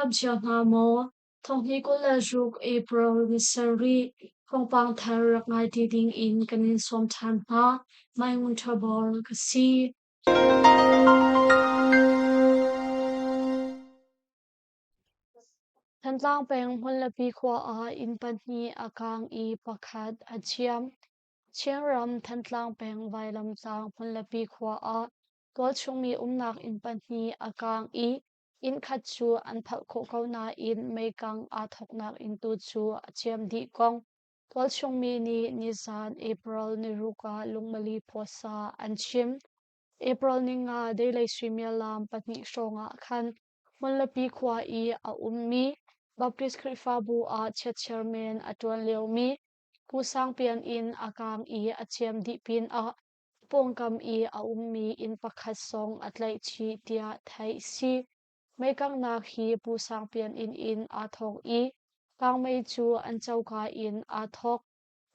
dam cio hna maw? Thonghni 26 April ni sarih thawngpang thar rak ngai ti ding in kan in sawm ṭhan hna. Mai Ngun Ṭha Bor ka si. Thantlang peng Hmunlapi khua ah inn pahnih a kaang i pakhat a ciam. Chinram Thantlang peng Vailamtlang Hmunlapi khua ah tualchungmi umnak inn pahnih a kaang i inn khat cu an phalh khawh ko nain meikang aa thawknak inn tu cu a ciam dih kong tualchungmi nih nizan April niruk ah lungmali pawsa an chim. April ninga deilei suimilam pahnih hrawng ah khan Hmunlapi khua i a ummi Baptist Khrihfabu ah chiatchiar men a ṭuan liomi Pu Sang Pian inn a kaang i a ciam dih pinah pawngkam i a ummi inn pakhat zong a tlaih chih tiah theih si. Meikanghnak hi Pu Sang Pian inn in aa thawk i kangmei cu an coka in aa thawk.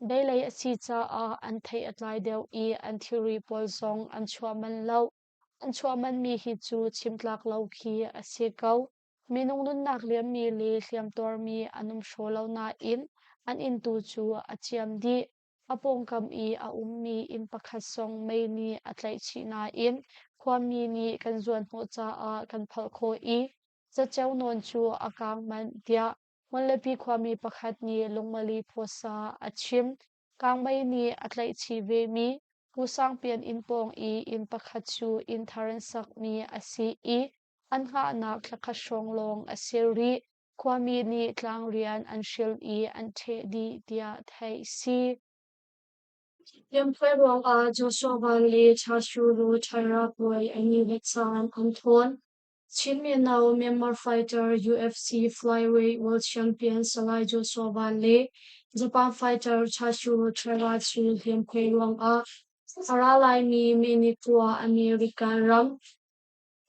Deilei a si caah an theih a tlai deuh i an thilri pawl zong an chuah manh lo. An chuah manhmi hi cu chim tlak lo khi a si ko. Minung nunnak liammi le hliamtuarmi an um hraw lo nain an inn tu cu a ciam dih. A pawngkam i a ummi inn pakhat zong mei nih a tlaih chih nain khuami nih kan zuanhnawh caah kan phalh khawh i zaceo nawn cu a kaang manh tiah Hmunlepi khuami pakhat nih lungmali phawsa a chim. Kangmei nih a tlaihchih vemi Pu Sang Pian inn pawng i inn pakhat cu inn thar in sakmi a si i an hngahnak thlakhat hrawng lawng a si rih. Khuami nih tlangrian an hril i an ṭheh dih tiah theih si. Hliamhruai ruangah Joshua Van le Chashuru Chara puai an i let caan an thawn. Chin mino Myanmar fighter UFC flyweight world champion Salai Joshua Van le Japan fighter Chashuro Chara cu hliamkhuai ruangah a ra laimi May ni kua American ram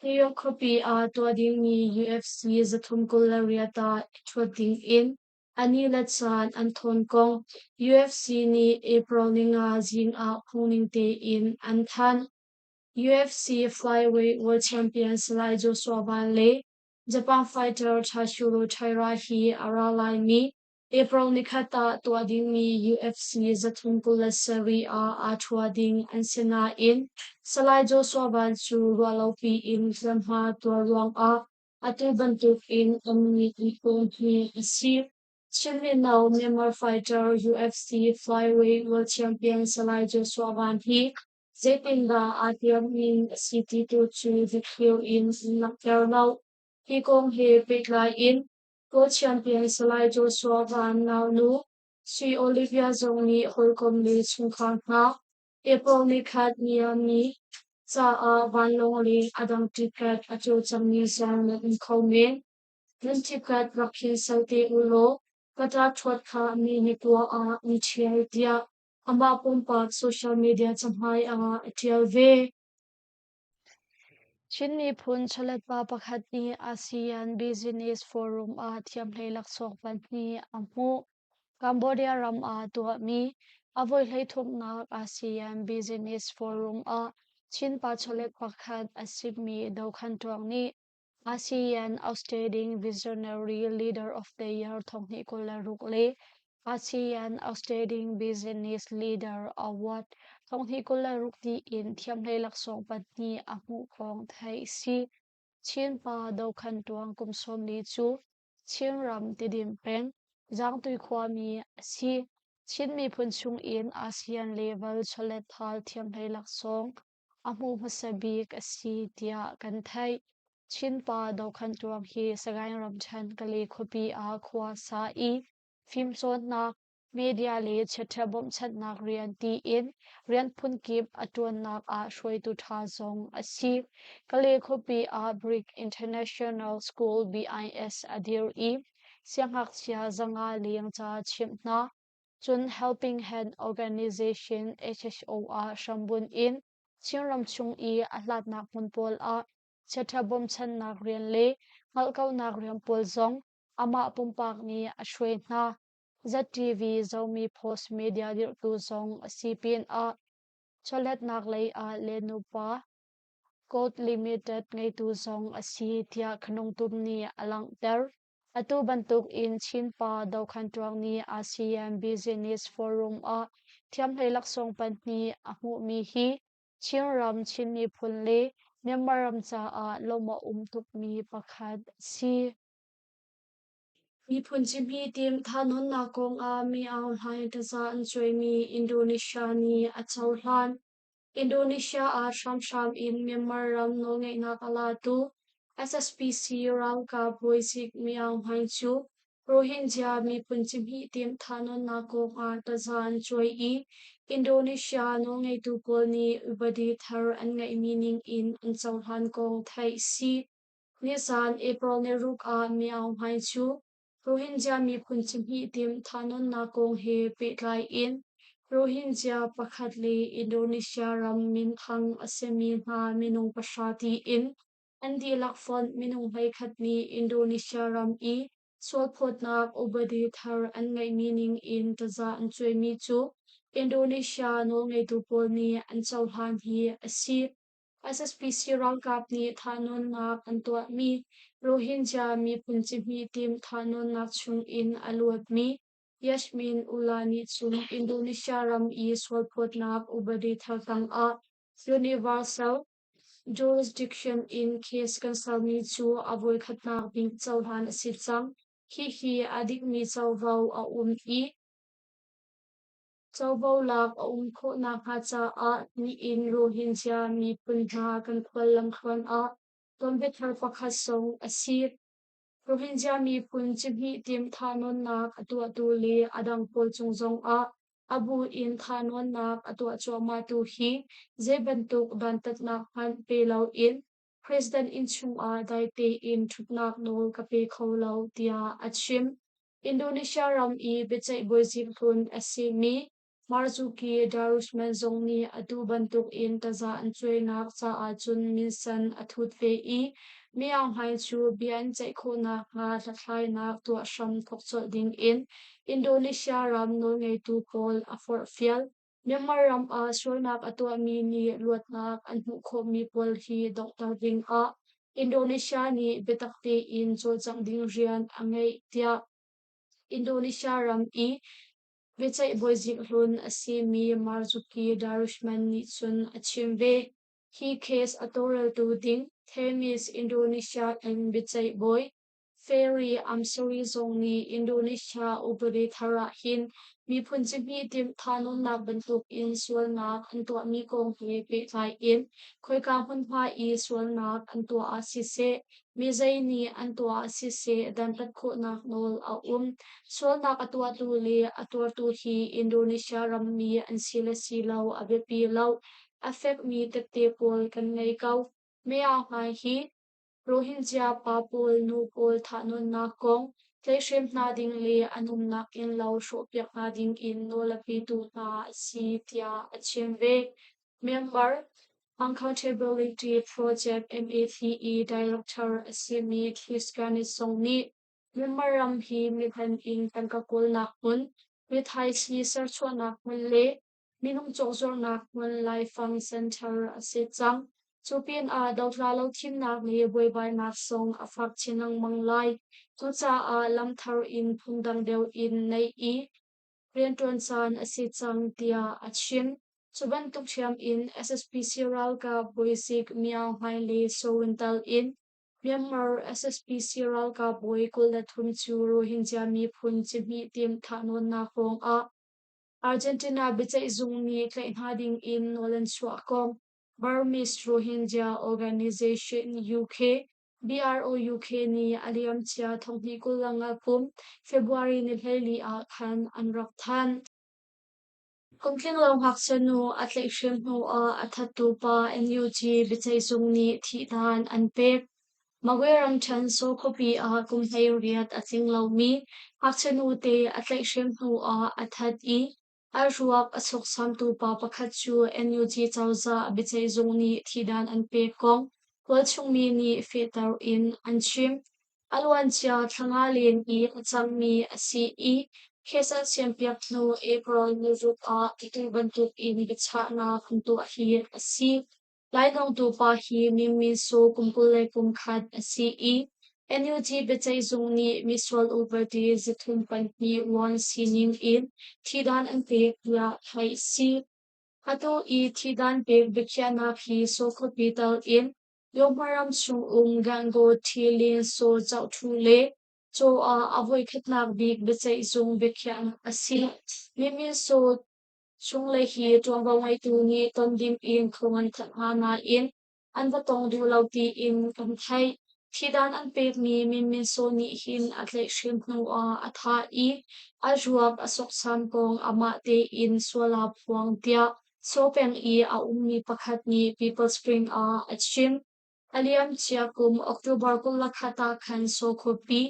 New York khuapi ah tuah dingmi UFC 328 ah i ṭhuat dingin a ni le caan an thawn kong UFC nih April ninga zing ah phungning tein an thanh. UFC flyweight world champion Salai Joshua Van le Japan fighter Tatsuro Taira hi a ra laimi April nikhat ah tuah dingmi UFC 327 ah aa ṭhua ding an si nain Salai Joshua Van cu ruahlopi in hliamhma tuar ruangah atu bantukin an mit an phum hi a si. Chin mino Myanmar fighter UFC flyweight world champion Salai Joshua Van hi Zeitindah aa tiammi a si ti tu cu dikthliar in an langhter lo. Hi kong he pehtlai in Kawl champion Salai Joshua Van naunu Sui Olivia zong nih hawikom le chungkhar hna April nikhat Miami caah vanlawng le a dang ticket a caw cangmi zong nan um kho men. Nan ticket rak cancel te u law ka ṭa ṭhuat kha mi nikua ah an ṭhial tiah Amah pumpak social media cahmai ah a ṭial ve. Chin miphun chawlet pa pakhat nih ASEAN Business Forum ah thiamhlei laksawng pahnih a hmuh. Cambodia ram ah tuahmi a voi hleithumnak ASEAN Business Forum ah Chin pa chawlet pakhat a simi Do Khan Tuang nih ASEAN Outstanding Visionary Leader of the Year 2026 le ASEAN Outstanding Business Leader Award 2026 tiin thiamhlei laksawng pahnih a hmuh kong theih si. Chin pa Dokhan Tuang kum 40 cu Chinram Tidim peng, Zaangtui khuami a si. Chin miphun chungin ASEAN level chawletthal thiamhlei laksawng a hmu hmasa bik a si tiah kan theih. Chin pa Dokhan Tuang hi Sagaing ramṭhen Kale khuapi ah khua sa i fimcawnnak, media le chiaṭha bawmhchanhnak rian tiin rian phunkip a ṭuannak ah hruaitu ṭha zong a si. Kale khuapi ah Brick International School BIS a dir i siangngakchia 500 leng ca chimh hna. Cun Helping Hand Organization HHO ah hrambunh in Chinram chung i a hlatnak hmun pawl ah chiaṭha bawmchannak rian le hngalhkauhnak rian pawl zong amah pumpak nih a hruai hna. ZTV Zomi Post Media dirhtu zong a si pinah chawletnak lei ah le nupa. Code Limited ngeitu zong a si tiah Khanungtum nih a langhter. Atu bantuk in Chin pa Dokhan Ṭuang nih ASEAN Business Forum ah thiamhlei laksawng pahnih a hmuhmi hi Chinram, Chin miphun le Myanmar ram caah lawmh a um tukmi pakhat a si. Miphun cihmih tim thahnawnnak kongah mi Aung Hlaing taza an cuaimi Indonesia nih a cohlan. Indonesia ah hramhram in Myanmar ram nawlngeihnak a latu SSPC ralkap bawizik Mi Aung Hlaing cu Rohingya miphun cihmih timh thahnawnnak kongah taza an cuai i Indonesia nawlngeitu pawl nih upadi thar an ngeihmi ning in an cohlan kong theih si. Nizan April niruk ah Mi Aung Hlaing cu Rohingya miphun cihmih timh thahnawnnak kong he pehtlai in Rohingya pakhat le Indonesia ram minthang a simi hna minung pahra tiin an dihlak fonh minung 11 nih Indonesia ram i sualphawtnak upadi thar an ngeihmi ning in taza an cuaimi cu Indonesia nawlngeitu pawl nih an cohlan hi a si. SSPC ralkap nih thahnawnnak an tuahmi Rohingya miphun cihmih tim thahnawnnak chungin a luatmi Yasmin Ullah nih cun Indonesia ram i sualphawtnak upadi thar tangah Universal Jurisdiction in case kan sermi cu a voikhatnak bik cohlan a si cang. Hihi a dikmi covo a um i Covo lak a um khawh nakhnga caah nihin Rohingya miphun hna kan khuallam thluan ah tuanbia thar pakhat zong a si. Rohingya miphun cihmih timh thahnawnnak a tuahtu le a dang pawl cung zongah a bu in thahnawnnak a tuah cuahmahtu hi zei bantuk dantatnak hmanh pe loin President inn chungah dai tein ṭhutnak nawl ka pe kho lo, tiah a chim. Indonesia ram i biaceih bawizik hlun a simi Marzuki Darusman zong nih atu bantuk in taza an cuainak caah cun minsen a thut ve i Mi Aung Hlaing cu bia an ceih khawh nakhnga hlathlainak tuah hram thawk colh ding in Indonesia ram nawlngeitu pawl a forhfial. Myanmar ram ah sualnak a tuahmi nih luatnak an hmuh khawhmi pawl hi donghter dingah Indonesia nih biatak tein cawlcangh ding rian a ngeih tiah Indonesia ram i biaceih bawizik hlun a simi Marzuki Darusman nih cun a chim ve. Hi case a tawlreltu ding Themis Indonesia in biaceih bawi Ferry Amsari zong nih Indonesia upadi thar ah hin miphun cihmih timh thahnawnnak bantuk in sualnak an tuahmi kong he pehtlai in khoika hmunhma i sualnak an tuah ah siseh, mi zei nih an tuah ah siseh dantat khawhnak nawl a um. Sualnak a tuahtu le a tuartu hi Indonesia rammi an si le si lo a biapi lo. A fekmi tette pawl kan ngei ko. Mea hmai hi Rohingya pa pawl nu pawl thahnawnnak kong tlaihhrem hna ding le an umnak innlo hrawhpiak hna ding in nawl a petu hna a si tiah a chim ve. Myanmar Accountability Project MATE Director a simi Chris Ganis zong nih Myanmar ram hi mihlen in tangka kawlnak hmun, rithaisii serchuahnak hmun le Minung cawkzuarnak hmun laifang center a si cang. Cu pinah dotla lo thimnak le buaibainak zong a fak chin lengmang lai. Cucaah lam thar in phundang deuh in neih i rianṭuan caan a si cang tiah a chim. Cu bantuk ṭhiam in SSPC ralkap bawizik Myaung Hlaing le Soe Tal in Myanmar SSPC ralkap bawi 23 cu Rohingya miphun cihmih timh thahnawnnak ruangah Argentina biaceihzung nih tlaih hna ding in nawl an chuah kong Burmese Rohingya Organization UK BROUK nih a liamcia 2025 kum February ni 14 ah khan an rak thanh. Kum tlinglo ngakchia nu a tlaihhrem hnuah a thattu pa NUG biaceihzung nih thihdan an pek. Magwe ramṭhen Saw khuapi ah kum 18 a tling lomi ngakchia nute a tlaihhrem hnuah a that i a ruak a sawksamtu pa pakhat cu NUG cozah biaceihzung nih thihdan an pek kong tualchungmi nih fehter in an chim. A luancia thla nga leng i a cangmi a si i case an siampiak hnu April niruk ah atu bantuk in biachahnak an tuah hi a si. Lainawngtu pa hi Min Min Saw kum 21 a si i NUG biaceihzung nih misual upadi 302 1 sining in thihdan an pek tiah theih a si. Atu i thihdan pek biakhiahnak hi Saw khuapi tal in Yawhma chung um Gangaw Ṭhilin Saw Chohṭhu le Caw ah a voikhatnak bik biaceihzung biakhiahnak a si. Min Min Saw Chunglei hi ṭuanvo ngeitu nih ton dingin thawng an thanh hna nain an va tong duh lo tiin kan theih. Thihdan an pekmi Min Min Saw nih hin a tlaihhrem hnuah a thah i a ruak a sawksam kong amah tein sual aa phuang tiah Saw peng i a ummi pakhat nih People Spring ah a chim. A liamcia kum October 21 ah khan Saw khuapi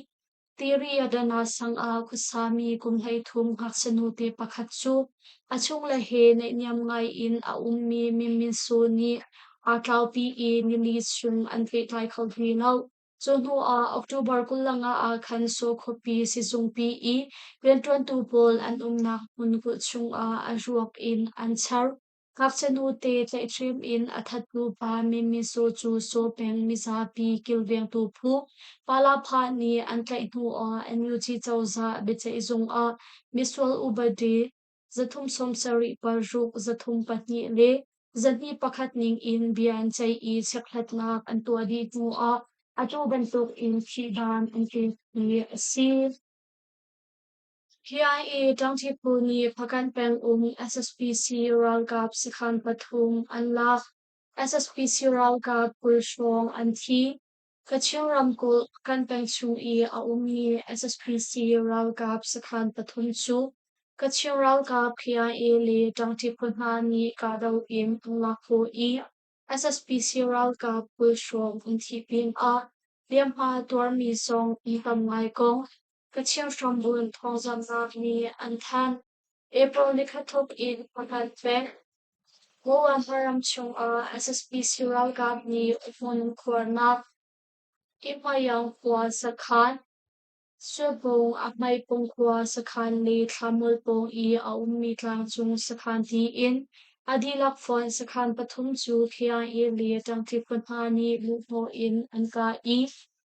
Tiriyadana sang ah khuasami kum 13 ngakchia nute pakhat cu a chungle he naihniam ngai in a ummi Min Min Saw nih aa tlaupi i nili chung an pehtlai kho hlei lo. Cu hnu ah October 25 ah khan Saw khuapi sizungpi i rianṭuantu pawl an umnak hmun kulh chungah a ruak in an char. Ngakchia nute tlaihhrem in a thattu pa Min Min Saw cu Saw peng mizapi kilvengtu phu Palapha nih an tlaih hnuah NUG cozah biaceihzung ah misual upadi 376, 302 le 201 ning in bia an ceih i chekhlatnak an tuah dih hnuah atu bantuk in thihdan an pek hi a si. KIA ṭangṭi phu nih Hpakant peng um SSPC ralkap sakhan pathum an lak. SSPC ralkap 20 hrawng an thi. Kachin ramkulh Hpakant peng chung i a ummi SSPC ralkap sakhan pathum cu Kachin ralkap KIA le ṭangṭi phu hna nih kahdoh in an lak khawh i SSPC ralkap 20 hrawng an thih pinah hliamhma tuarmi zong an tam ngai kong Kachin hrambunh thawngzamhnak nih an thanh. April nikhat thawk in Hpakant peng Myanmar ram chungah SSPC ralkap nih hmun khuarnak Ihmayang khua sakhan, Surbung Ahmaipung khua sakhan le Thlamul pawng i a ummi tlangcung sakhan tiin a dihlak fonh sakhan pathum cu KIA le ṭangṭi phu hna nih luhhnawh in an kah i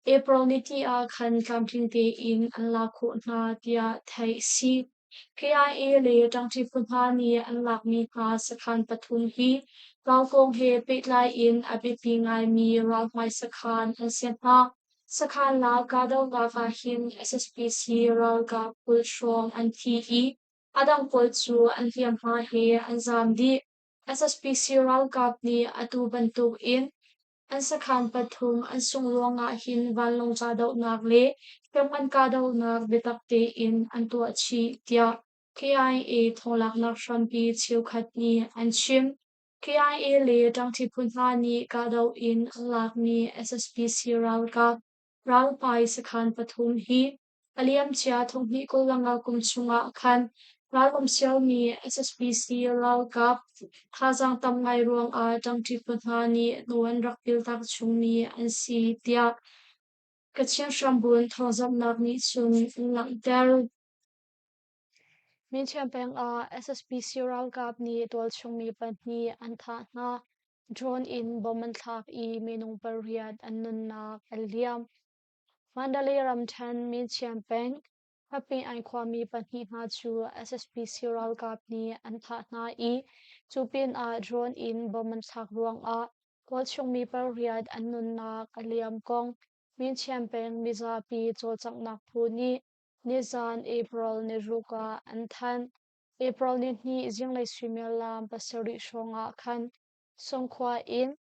April nihnih ah khan tlamtling tein an lak khawh hna tiah theih a si. KIA le ṭangṭi phu hna nih an lakmi hna sakhan pathum hi ralkawng he pehtlai in a biapi ngaimi ralhmai sakhan an si hna. Sakhan lak kahdohnak ah hin SSPC ralkap 20 hrawng an thi i a dang pawl cu an hliamhma he an zaam dih. SSPC ralkap nih atu bantuk in an sakhan pathum an sungh ruangah hin vanlawng kahdohnak le hriamngan kahdohnak biatak tein an tuah chih tiah KIA thawnglaknak hrampi cheukhat nih an chim. KIA le ṭangṭi phu hna nih kahdoh in an lakmi SSPC ralkap ralhmai sakhan pathum hi a liamcia 2025 kum chungah khan ralram sialmi SSPC ralkap thazaang tam ngai ruangah ṭangṭi phu hna nih hnu an rak piltak chungmi an si tiah Kachin hrambunh thawngzamhnak nih cun an langhter. Minchiam peng ah SSPC ralkap nih tualchung mi pahnih an thah hna. Drone in bomb an thlak i minung pariat an nunnak a liam. Mandalay ramṭhen Minchiam peng Haping khuami pahnih hna cu SSPC ralkap nih an thah hna i cu pinah drone in bomb an thlak ruangah tualchung mi pariat an nunnak a liam kong Minchiam peng mizapi cawlcanghnak phu nih nizan April niruk ah an thanh. April nihnih zinglei suimilam 7 hrawng ah khan Songkhua in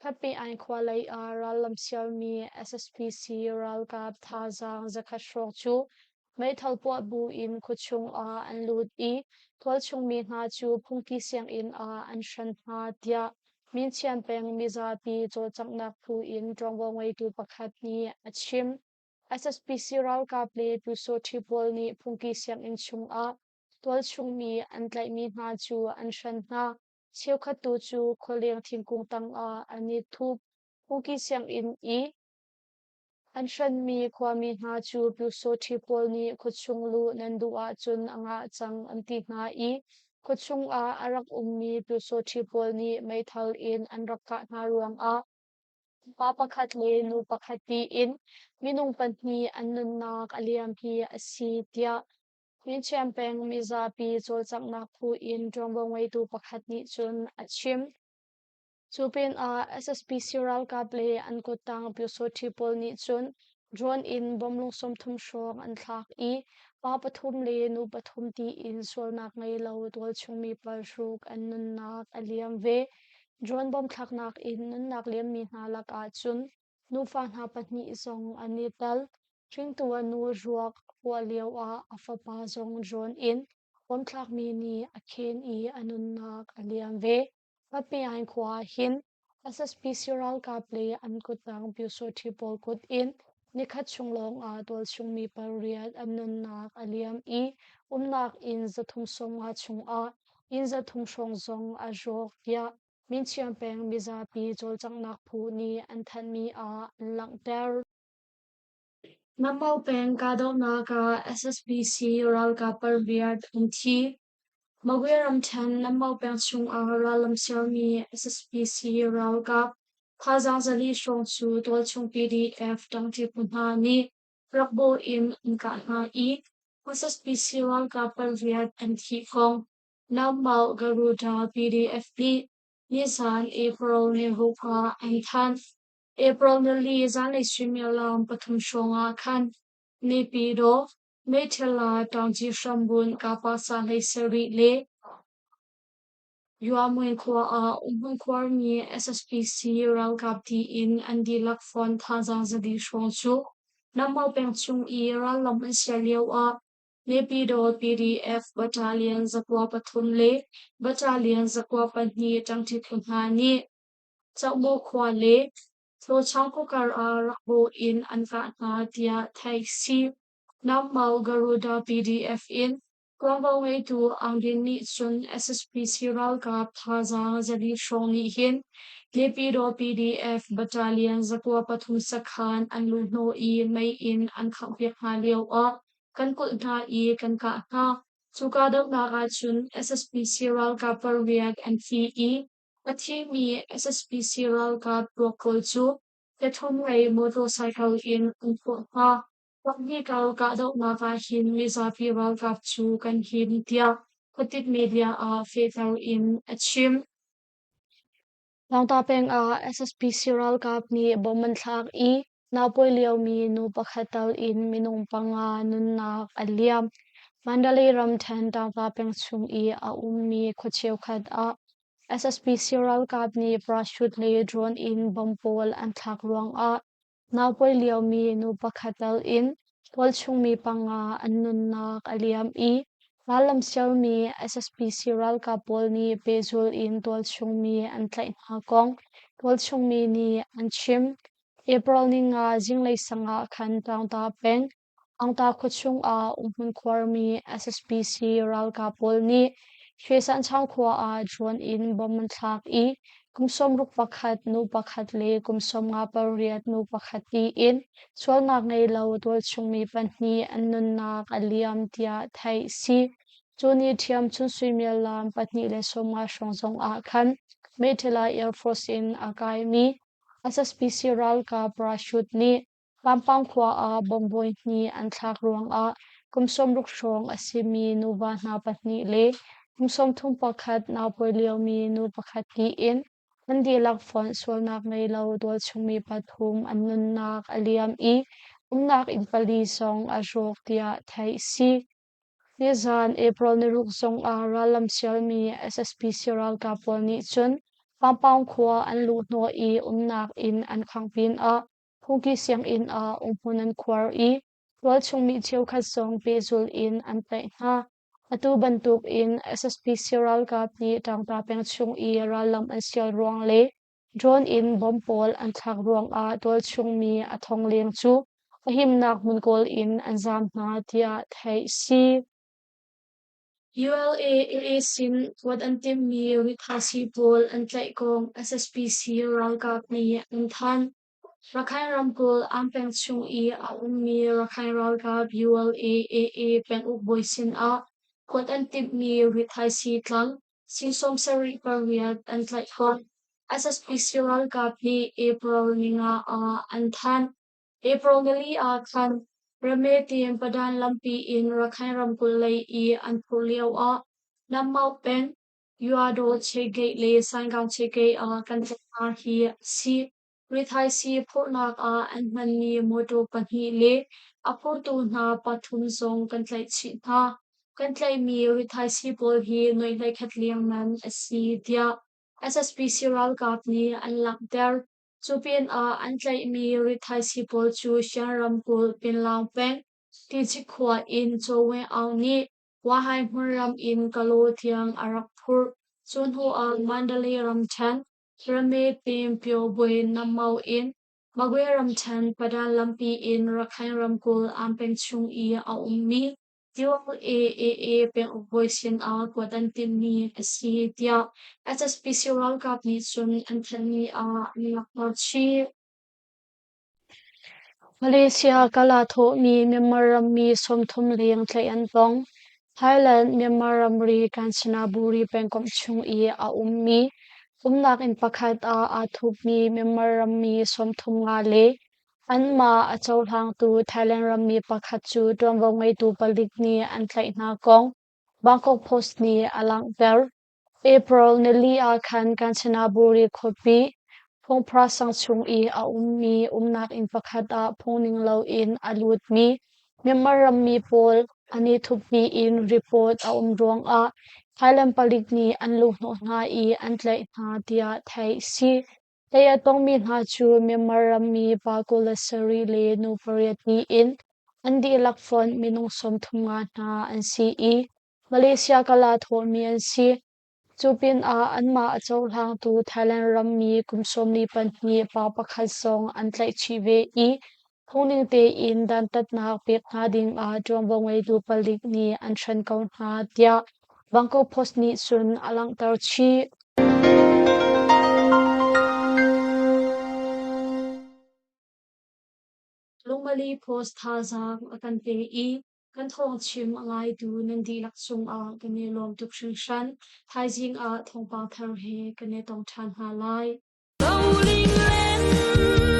Haping khua lei ah rallam sialmi SSPC ralkap thazaang 100 hrawng cu meithal puah bu in khuachung ah an lut i tualchung mi hna cu phungki sianginn ah an hran hna tiah Minchiam peng mizapi cawlcanghnak phu in ṭuanvo ngeitu pakhat nih a chim. SSPC ralkap le Pyusawṭhi pawl nih phungki sianginn chung ah tualchung mi an tlaihmi hna cu an hran hna. Cheukhat tu cu khualeng thingkung tangah an i thup. Phungki sianginn i an hranmi khuami hna cu Pyusawṭhi pawl nih khuachung luh nan duh ahcun a ngah cang an ti hna i. Khuachung ah a rak ummi Pyusawṭhi pawl nih meithal in an rak kah hna ruangah pa pakhat le nu pakhat tiin minung pahnih an nunnak a liam hi a si, tiah Myinchiam peng mizapi cawlcanghnak phu in ṭuanvo ngeitu pakhat nih cun a chim. Cu pinah SSPC ralkap le an kuttang Pyusawṭhi pawl nih cun drone in bomb 30 hrawng an thlak i pa pathum le nu pathum tiin sualnak ngei lo tualchungmi paruk an nunnak a liam ve. Drone bomb thlaknak in nunnak liammi hna lakah cun nufa hna pahnih zong an i tel. Hringtu a nu ruak a puah lioah a fapa zong drone in bomb thlakmi nih a khen i a nunnak a liam ve. Papiain khua ah hin SSPC ralkap le an kuttang Pyusawṭhi pawl kut in nikhat chung lawngah tualchungmi pariat an nunnak a liam i umnak inn 350 chungah inn 300 hrawng zong a rawk tiah Minchiam peng mizapi cawlcanghnak phu nih an thanhmi ah an langhter. Nammo peng kahdohnak ah SSPC ralkap pariat an thi. Magwe ramṭhen Nammo peng chungah rallam sermi SSPC ralkap thazaang 400 hrawng cu tualchung PDF ṭangṭi phu hna nih rakbawh in an kah hna i SSPC ralkap pariat an thih kong Nammo Garuda PDF nih nizan April niruk ah an thanh. April nili zanlei suimilam 3 hrawng ah khan Naypyidaw, Meithila Taungci hrambun Kapasa 17 le Yuamuin khua ah umhmun khuarmi SSPC ralkap tiin an dihlak fonh thazaang 400 hrawng cu Nammo peng chung i rallam an sial lio ah Naypyidaw PDF Battalion 93 le Battalion 92 ṭangṭi phu hna nih Cohmaw khua le Tlawchang khuakar ah rakbawh in an kah hna tiah theih si. Nammau Garuda PDF in tuanvo ngeitu Aung Din nih cun SSPC ralkap thazaang 400 hrawng nih hin Naypyidaw PDF Battalion 93 sakhan an luhhnawh i mei in an khanghpiak hna lio ah kan kulh hna i kan kah hna. Cu kahdohnak ahcun SSPC ralkap pariat an thi i a thimi SSPC ralkap ruak pawl cu pathum lei motorcycle in an phurh hna. Pahnih kal kahdohnak ah hin mizapi ralkap cu kan him tiah khuatit media ah fehter in a chim. Langta peng ah SSPC ralkap nih bomb an thlak i naupawi liomi nu pakhat tal in minung panga nunnak a liam. Mandalay ramṭhen Tangta peng chung i a ummi khua cheukhat ah SSPC ralkap nih parachute le drone in bomb pawl an thlak ruangah naupawi liomi nu pakhat tal in tualchungmi panga an nunnak a liam i rallam sialmi SSPC ralkap pawl nih pehzul in tualchungmi an tlaih hna kong tualchungmi nih an chim. April ninga zinglei sang ah khan Taungta peng Angta khuachung ah umhmun khuarmi SSPC ralkap pawl nih Shwesanchaung khua ah drone in bomb an thlak i kum 61 nu pakhat le kum 58 nu pakhat tiin sualnak ngei lo tualchungmi pahnih an nunnak a liam tiah theih si. Cu ni ṭhiam chun suimilam 2:50 hrawng zong ah khan Meiṭhila Air Force in a kaimi SSPC ralkap parachute nih Vampang khua ah bomb voihnih an thlak ruangah kum 60 hrawng a simi nuva hna pahnih le kum 31 naupawi liomi nu pakhat tiin an dihlak fonh sualnak ngei lo tualchungmi pathum an nunnak a liam i umnak inn pali zong a rawk tiah theih a si. Nizan April niruk zongah rallam sialmi SSPC ralkap pawl nih cun Vampang khua an luhhnawh i umnak inn an khangh pinah phungki sianginn ah umhmun an khuar i tualchungmi cheukhat zong pehzulh in an tlaih hna. Atu bantuk in SSPC ralkap nih Ṭangta peng chung i rallam an sial ruang le drone in bomb pawl an thlak ruangah tualchungmi a thong leng cu a himnak hmun kawl in an zaam hna tiah theih si. ULA sin kuat an timhmi rithasi pawl an tlaih kong SSPC ralkap nih an thanh. Rakhine ramkulh Ann peng chung i a ummi Rakhine ralkap ULA-AA penguk bawi sinah Kuat an timhmi rithaisii tlang sing 78 an tlaih khawh. SSPC ralkap nih April ninga ah an thanh. April nili ah khan Rametin Padan lampi in Rakhine ramkulh lei i an phurh lio ah Nammauk peng Yuadaw Chegate le Saingang Chegate ah kan tlaih hna hi a si. Rithaisii phurhnak ah an hmanmi mawṭaw pahnih le a phurtu hna pathum zong kan tlaih chih hna. Kan tlaihmi rithaisii pawl hi nuai 11 leng man a si, tiah SSPC ralkap nih an langhter. Cu pinah an tlaihmi rithaisii pawl cu Shan ramkulh Pinlaung peng Tici khua in Caw Win Aung nih Wahai hmunram in Kalaw tiang a rak phurh. Cu hnu ah Mandalay ramṭhen Ramepin Pyobwe Nammo in Magwe ramṭhen Padan lampi in Rakhine ramkulh Ampeng chung i a ummi ULAAA penguk bawi sinah kuat an timhmi a si tiah SSPC ralkap nih cun an thanhmi ah an langhter chih. Malaysia kal aa thawhmi Myanmar rammi 30 leng tlaih an tong. Thailand Myanmar ramri Kanchanaburi pengkomh chung i a ummi umnak inn pakhat ah aa thupmi Myanmar rammi 35 le anmah a cohlangtu Thailand rammi pakhat cu ṭuanvo ngeitu palik nih an tlaih hna kong Bangkok Post nih a langhter. April nili ah khan Kanchanaburi khuapi Phungphra sang chung i a ummi umnak inn pakhat ah phungning loin a lutmi Myanmar rammi pawl an i thupmi in report a um ruangah Thailand palik nih an luhhnawh hna i an tlaih hna tiah theih a si. Tlaih a tongmi hna cu Myanmar rammi pa 27 le nu pariat tiin an dihlak fonh minung 35 hna an si i Malaysia kal aa thawhmi an si. Cu pinah anmah a cohlangtu Thailand rammi kum 42 pa pakhat zong an tlaih chih ve i phungning tein dantatnak pek hna dingah ṭuanvo ngeitu palik nih an hren ko hna tiah Bangkok Post nih cun a langhter chih. Lungmali Post thazaang a kan pe i Kan thawngchim a ngaitu nan dihlak cungah kan i lawm tuk hringhran. Thaizing ah thawngpang thar he kan i tong ṭhan hna lai. Rolling land.